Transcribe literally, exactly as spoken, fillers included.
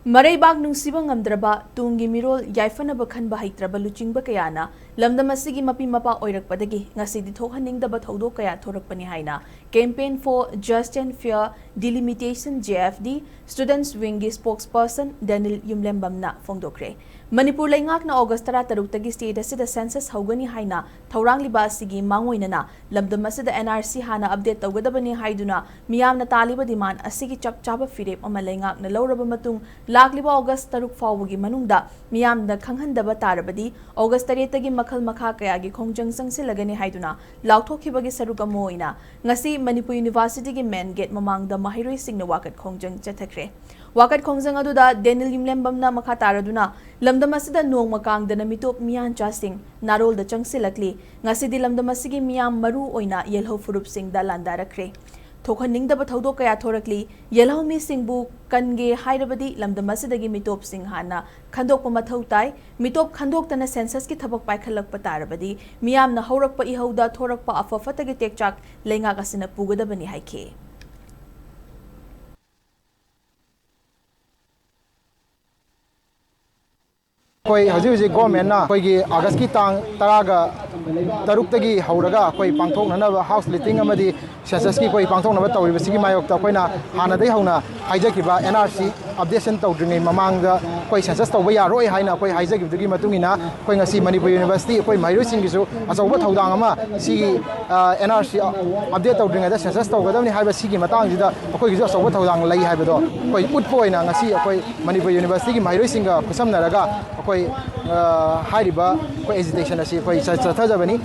ꯃꯔꯩꯕꯥꯛ ꯅꯨꯡꯁꯤꯕ ꯉꯝꯗ꯭ꯔꯕ, ꯇꯨꯡꯒꯤ ꯃꯤꯔꯣꯜ ꯌꯥꯏꯐꯅꯕ ꯈꯟꯕ ꯍꯩꯇ꯭ꯔꯕ ꯂꯨꯆꯤꯡꯕ ꯀꯌꯥꯅ ꯂꯝꯗꯝ ꯑꯁꯤꯒꯤ ꯃꯄꯤ ꯃꯄꯥ ꯑꯣꯏꯔꯛꯄꯗꯒꯤ ꯉꯁꯤꯗꯤ ꯊꯣꯛꯍꯟꯅꯤꯡꯗꯕ ꯊꯧꯗꯣꯛ ꯀꯌꯥ ꯊꯣꯔꯛꯄꯅꯤ ꯍꯥꯏꯅ Campaign for Just and Fair Delimitation, J F D, Students Wingꯒꯤ spokesperson ꯗꯦꯅꯤꯜ ꯌꯨꯝꯂꯦꯝꯕꯝꯅ ꯐꯣꯡꯗꯣꯛꯈ꯭ꯔꯦ꯫ ꯃꯅꯤꯄꯨꯔ ꯂꯩꯉꯥꯛꯅ ꯑꯣꯒꯁ ꯇꯔꯥꯇꯔꯨꯛꯇꯒꯤ state ꯑꯁꯤꯗ census ꯍꯧꯒꯅꯤ ꯍꯥꯏꯅ ꯊꯧꯔꯥꯡꯂꯤꯕ ꯑꯁꯤꯒꯤ ꯃꯥꯡꯑꯣꯏꯅꯅ ꯂꯝꯗꯝ ꯑꯁꯤꯗ N R C ꯍꯥꯟꯅ update ꯇꯧꯒꯗꯕꯅꯤ ꯍꯥꯏꯗꯨꯅ ꯃꯤꯌꯥꯝꯅ ꯇꯥꯜꯂꯤꯕ demand ꯑꯁꯤꯒꯤ ꯆꯞ ꯆꯥꯕ ꯐꯤꯔꯦꯞ ꯑꯃ ꯂꯩꯉꯥꯛꯅ ꯂꯧꯔꯕ ꯃꯇꯨꯡ ꯂꯥꯛꯂꯤꯕ ꯑꯣꯒꯁ ꯇꯔꯨꯛ ꯐꯥꯎꯕꯒꯤ ꯃꯅꯨꯡꯗ ꯃꯤꯌꯥꯝꯗ ꯈꯪꯍꯟꯗꯕ ꯇꯥꯔꯕꯗꯤ ꯑꯣꯒꯁ ꯇꯔꯦꯠꯇꯒꯤ ꯃꯈꯜ ꯃꯈꯥ ꯀꯌꯥꯒꯤ ꯈꯣꯡꯖꯪ ꯆꯪꯁꯤꯜꯂꯒꯅꯤ ꯍꯥꯏꯗꯨꯅ ꯂꯥꯎꯊꯣꯛꯈꯤꯕꯒꯤ ꯁꯔꯨꯛ ꯑꯃ ꯑꯣꯏꯅ ꯉꯁꯤ ꯃꯅꯤꯄꯨꯔ ꯌꯨꯅꯤꯚꯔꯁꯤꯇꯤꯒꯤ main gate ꯃꯃꯥꯡꯗ ꯃꯍꯩꯔꯣꯏꯁꯤꯡꯅ ꯋꯥꯀꯠ ꯈꯣꯡꯖꯪ ꯆꯠꯊꯈ꯭ꯔꯦ꯫ ꯋꯥꯀꯠ ꯈꯣꯡꯖꯪ ꯑꯗꯨꯗ ꯗꯦꯅꯤꯜ ꯌꯨꯝꯂꯦꯝꯕꯝꯅ ꯃꯈꯥ ꯇꯥꯔꯗꯨꯅ ꯂꯝꯗꯝ ꯑꯁꯤꯗ ꯅꯣꯡꯃ ꯀꯥꯡꯗꯅ ꯃꯤꯇꯣꯞ ꯃꯤꯌꯥꯟꯆꯥꯁꯤꯡ ꯅꯥꯔꯣꯜꯗ ꯆꯪꯁꯤꯜꯂꯛꯂꯤ꯫ ꯉꯁꯤꯗꯤ ꯂꯝꯗꯝ ꯑꯁꯤꯒꯤ ꯃꯤꯌꯥꯝ ꯃꯔꯨ ꯑꯣꯏꯅ ꯌꯦꯜꯍꯧ ꯐꯨꯔꯨꯞꯁꯤꯡꯗ ꯂꯥꯟꯗꯥꯔꯛꯈ꯭ꯔꯦ꯫ ꯊꯣꯛꯍꯟꯅꯤꯡꯗꯕ ꯊꯧꯗꯣꯛ ꯀꯌꯥ ꯊꯣꯔꯛꯂꯤ꯫ ꯌꯦꯜꯍꯧ ꯃꯤꯁꯤꯡꯕꯨ ꯀꯟꯒꯦ ꯍꯥꯏꯔꯕꯗꯤ ꯂꯝꯗꯝ ꯑꯁꯤꯗꯒꯤ ꯃꯤꯇꯣꯞꯁꯤꯡ ꯍꯥꯟꯅ ꯈꯟꯗꯣꯛꯄ ꯃꯊꯧ ꯇꯥꯏ꯫ ꯃꯤꯇꯣꯞ ꯈꯟꯗꯣꯛꯇꯅ censusꯀꯤ ꯊꯕꯛ ꯄꯥꯏꯈꯠꯂꯛꯄ ꯇꯥꯔꯕꯗꯤ ꯃꯤꯌꯥꯝꯅ ꯍꯧꯔꯛꯄ ꯏꯍꯧꯗ ꯊꯣꯔꯛꯄ ꯑꯐ ꯐꯠꯇꯒꯤ ꯇꯦꯛꯆꯥꯛ ꯂꯩꯉꯥꯛ ꯑꯁꯤꯅ ꯄꯨꯒꯗꯕꯅꯤ ꯍꯥꯏꯈꯤ꯫ ꯑꯩꯈꯣꯏ ꯍꯧꯖꯤꯛ ꯍꯧꯖꯤꯛ governmentꯅ ꯑꯩꯈꯣꯏꯒꯤ ꯑꯥꯒꯁꯀꯤ ꯇꯥꯡ ꯇꯔꯥꯒ ꯇꯔꯨꯛꯇꯒꯤ ꯍꯧꯔꯒ ꯑꯩꯈꯣꯏ ꯄꯥꯡꯊꯣꯛꯅꯅꯕ house listing ꯑꯃꯗꯤ censusꯀꯤ ꯑꯩꯈꯣꯏ ꯄꯥꯡꯊꯣꯛꯅꯕ ꯇꯧꯔꯤꯕꯁꯤꯒꯤ ꯃꯥꯌꯣꯛꯇ ꯑꯩꯈꯣꯏꯅ ꯍꯥꯟꯅꯗꯒꯤ ꯍꯧꯅ ꯍꯥꯏꯖꯈꯤꯕ N R C updation ꯇꯧꯗ꯭ꯔꯤꯉꯩ ꯃꯃꯥꯡꯗ ꯑꯩꯈꯣꯏ census ꯇꯧꯕ ꯌꯥꯔꯣꯏ ꯍꯥꯏꯅ ꯑꯩꯈꯣꯏ ꯍꯥꯏꯖꯈꯤꯕꯗꯨꯒꯤ ꯃꯇꯨꯡ ꯏꯟꯅ ꯑꯩꯈꯣꯏ ꯉꯁꯤ ꯃꯅꯤꯄꯨꯔ ꯌꯨꯅꯤꯚꯔꯁꯤꯇꯤ ꯑꯩꯈꯣꯏ ꯃꯍꯩꯔꯣꯏꯁꯤꯡꯒꯤꯁꯨ ꯑꯆꯧꯕ ꯊꯧꯗꯥꯡ ꯑꯃ ꯁꯤꯒꯤ N R C update ꯇꯧꯗ꯭ꯔꯤꯉꯩꯗ census ꯇꯧꯒꯗꯕꯅꯤ ꯍꯥꯏꯕ ꯁꯤꯒꯤ ꯃꯇꯥꯡꯁꯤꯗ ꯑꯩꯈꯣꯏꯒꯤꯁꯨ ꯑꯆꯧꯕ ꯊꯧꯗꯥꯡ ꯂꯩ ꯍꯥꯏꯕꯗꯣ ꯑꯩꯈꯣꯏ ꯎꯠꯄ ꯑꯣꯏꯅ ꯉꯁꯤ ꯑꯩꯈꯣꯏ ꯃꯅꯤꯄꯨꯔ ꯌꯨꯅꯤꯚꯔꯁꯤꯇꯤꯒꯤ ꯃꯍꯩꯔꯣꯏꯁꯤꯡꯒ ꯈꯨꯠꯁꯝꯅꯔꯒ ꯑꯩꯈꯣꯏ ꯍꯥꯏꯔꯤꯕ ꯑꯩꯈꯣꯏ agitation ꯑꯁꯤ ꯑꯩꯈꯣꯏ ꯆꯠꯊꯖꯕꯅꯤ꯫